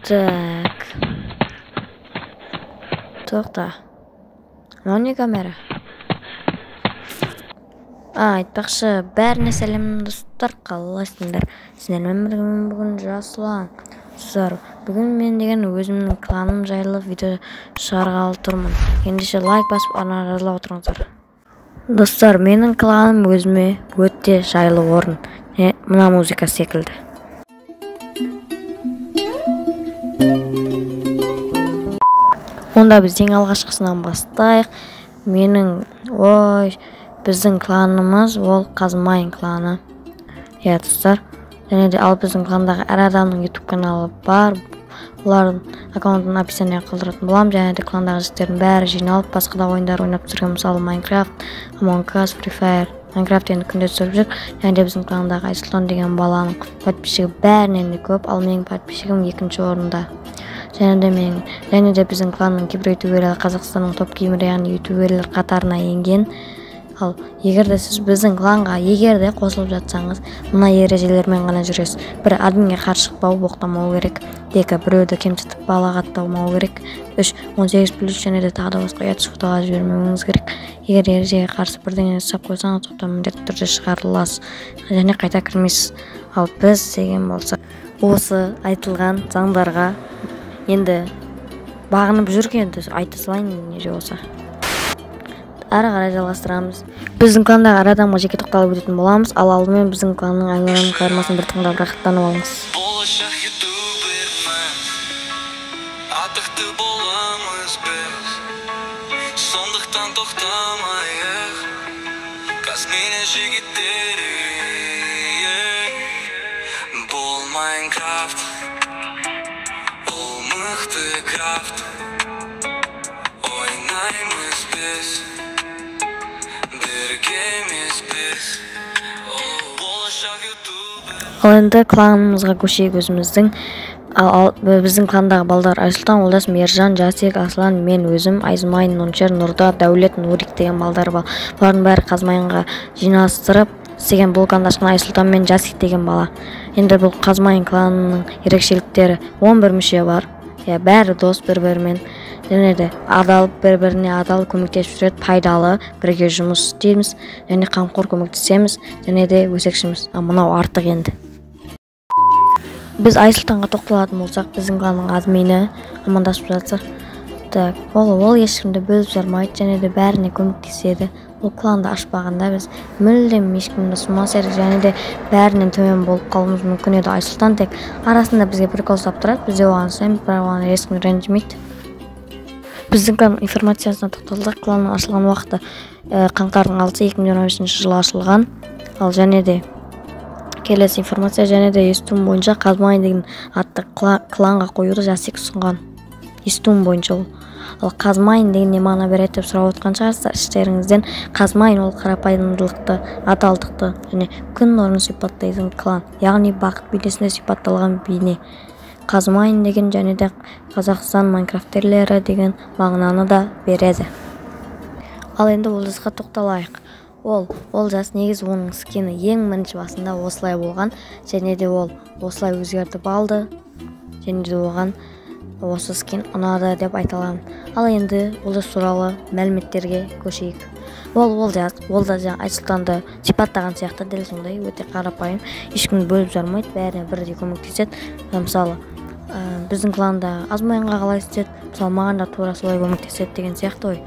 Так. Тоқта. Мынау не камера? Айтпақшы, бәріне сәлем, достар, қалайсыңдар? Сіздермен бірге мен бүгін Жасұлан. Достар, бүгін мен деген өзімнің кланым жайлы видео шығарғалы тұрмын. Ендеше лайк басып, арнаға жазыла отырыңыздар. Достар, менің кланым өзіме өте жайлы орын. Мына музыка секілді. Онда біз ең алғашқысынан бастайық. Біздің кланымыз ол Қазмайын кланы. Иә, достар. Және де ал біздің кландағы әр адамның YouTube каналы бар. Олардың аккаунтын описанияға қалдыратын боламын. Және де кландағы жігіттердің бәрі жиналып басқа да ойындар ойнап түсірген, мысалы Minecraft, Among Us, Free Fire. Minecraft енді күнде түсіріп жүр. Және де біздің кландағы Айсұлтан деген баланың подписчигі бәрінен де көп, ал менің подписчигім екінші орында. Және де біздің кланның кейбір ютуберлері Қазақстанның топ геймері, яғни ютуберлер қатарына енген. Ал егер де сіз біздің кланға егер де қосылып жатсаңыз, мына ережелермен ғана жүресіз. 1, админге қарсы шықпау, боқтамау керек. 2, біреуді кемсітіп балағаттамау керек. 3, 18+ және де тағы да басқа ұятсыз фотолар жібермеуіңіз керек. Егер ережеге қарсы бірдеңе жасап қойсаңыз, топтан міндетті түрде шығарыласыз және қайта кірмейсіз. Ал біз деген болса, осы айтылған заңдарға енді бағынып жүрген, енді айта салайын не же болса. Әрі қарай жалғастырамыз. Біздің кландағы әр адамға жеке тоқталып өтетін боламыз. Ал алдымен біздің кланның әнұранын қайырмасын бір тыңдап рахаттанып алыңыз. Болашақ ютуберміз, атақты боламыз біз, сондықтан тоқтамайық, Қазмина жігіттері. Бұл Майнкрафт, ол мықты крафт, ойнаймыз біз. Ал енді кланымызға көшейік өзіміздің. Ал біздің кландағы балдар Айсұлтан, Олдас, Мержан, Жасик, Аслан, мен өзім, Айзмайн, Ноншер, Нұрда, Дәулет, Нурик деген балдар бар. Бұлардың бәрі Қазмайынға жиналыстырып істеген бұл кланды ашқан Айсұлтан мен Жасик деген бала. Енді бұл Қазмайын кланының ерекшеліктері: 11 мүше бар. Иә, бәрі дос бір-бірімен. Және де адал, бір-біріне адал көмектесіп жүреді, пайдалы, бірге жұмыс істейміз, және қамқор көмектесеміз, және де өсекшіміз. Мынау артық енді. Біз Айсұлтанға тоқталатын болсақ, біздің кланның админі амандасып жатса, так, ол ешкімді бөліп жармайды, және де бәріне көмектеседі. Ол кланды ашпағанда біз мүлдем ешкімді ұсынбас едік, және де бәрінен төмен болып қалуымыз мүмкін еді. Айсұлтан тек арасында бізге прикол ұстап тұрады, біз де оған ұстаймыз, бірақ оған ешкім ренжімейді. Біздің клан информациясына тоқталдық. Кланның ашылған уақыты қаңтардың 6-сы 2025 жылы ашылған. Ал және де келесі информация, және де естуім бойынша Қазмайын деген атты кланға қоюды Жасик ұсынған. Естуім бойынша ол. Ал Қазмайын деген не мағына береді деп сұрап отқан шығарсыздар іштеріңізден. Қазмайын ол қарапайымдылықты, адалдықты және күн нұрын сипаттайтын клан, яғни бақыт бейнесінде сипатталған бейне. Қазмайын деген және де Қазақстан майнкрафтерлері деген мағынаны да береді. Ал енді Олжасқа тоқталайық. Олжас негізі оның скині ең бірінші басында осылай болған, және де ол осылай өзгертіп алды, және де оған осы скин ұнады деп айта аламын. Ал енді Олжас туралы мәліметтерге көшейік. Ол Олжас, ол да жаңа Айсұлтанды сипаттаған сияқты дәл сондай өте қарапайым, ешкімді бөліп жармайды, бәріне бірдей көмектеседі. Мысалы, біздің кланда Азмайынға қалай істеді, мысалы маған да тура солай көмектеседі деген сияқты ғой.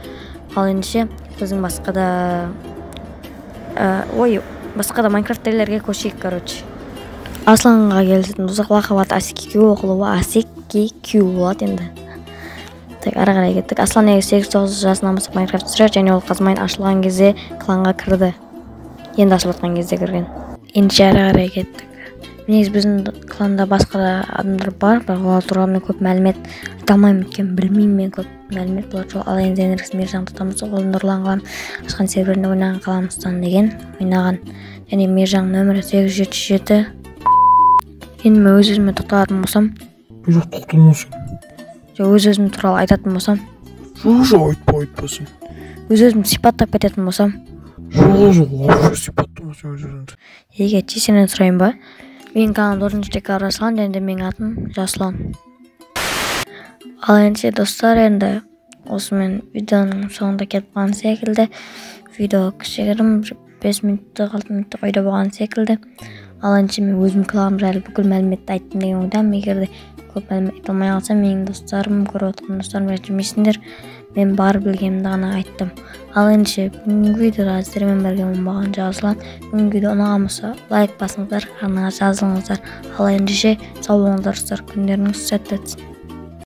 Ал ендеше біздің басқа да майнкрафтерлерге көшейік, короче. Асланға келетін болсақ, лақап аты Асеки Кю, оқылуы Асеки Кю болады енді. Так, ары қарай кеттік. Аслан негізі 8-9 жасынан бастап Майнкрафт түсіреді, және ол Қазмайын ашылған кезде кланға кірді. Енді ашылып жатқан кезде кірген. Ендеше ары қарай кеттік. Негізі біздің кланда басқа да адамдар бар, бірақ олар туралы мен көп мәлімет айта алмаймын, өйткені білмеймін мен көп мәлімет бұлар туралы. Ал енді Энрикс Мержан тұтамыз, ол Нұрлан қалам ашқан серверінде ойнаған Қаламыстан деген ойнаған. Және Мержан нөмірі 877. Енді мен өз өзіме тоқталатын болсам, Жоқ, тоқталмасың. Жоқ, өз өзім туралы айтатын болсам. Жоқ, айтпа, айтпасын. Өз өзімді сипаттап кететін болсам. Жоқ, вообще сипаттамасын өз өзіңді. Егер сенен сұрайын ба? Менің каналым 4 декабрь ашылған, және де менің атым Жасұлан. Ал ендеше, достар, енді осымен видеоның соңында келіп қалған секілді. Видео кішігірім, бір 5 минуттық, 6 минуттық видео болған секілді. Ал ендеше, мен өзім кланым жайлы бүкіл мәліметті айттым деген ойдамын. Егер де көп мәлімет айта алмай қалсам, менің достарым, көріп отырған достарым, ренжімейсіңдер, мен бар білгенімді ғана айттым. Ал ендеше, бүгінгі видеода сіздермен бірге болған Жасұлан. Бүгінгі видео ұнаған болса, лайк басыңыздар, арнаға жазылыңыздар. Ал ендеше, сау болыңыздар, достар, күндеріңіз сәтті өтсін.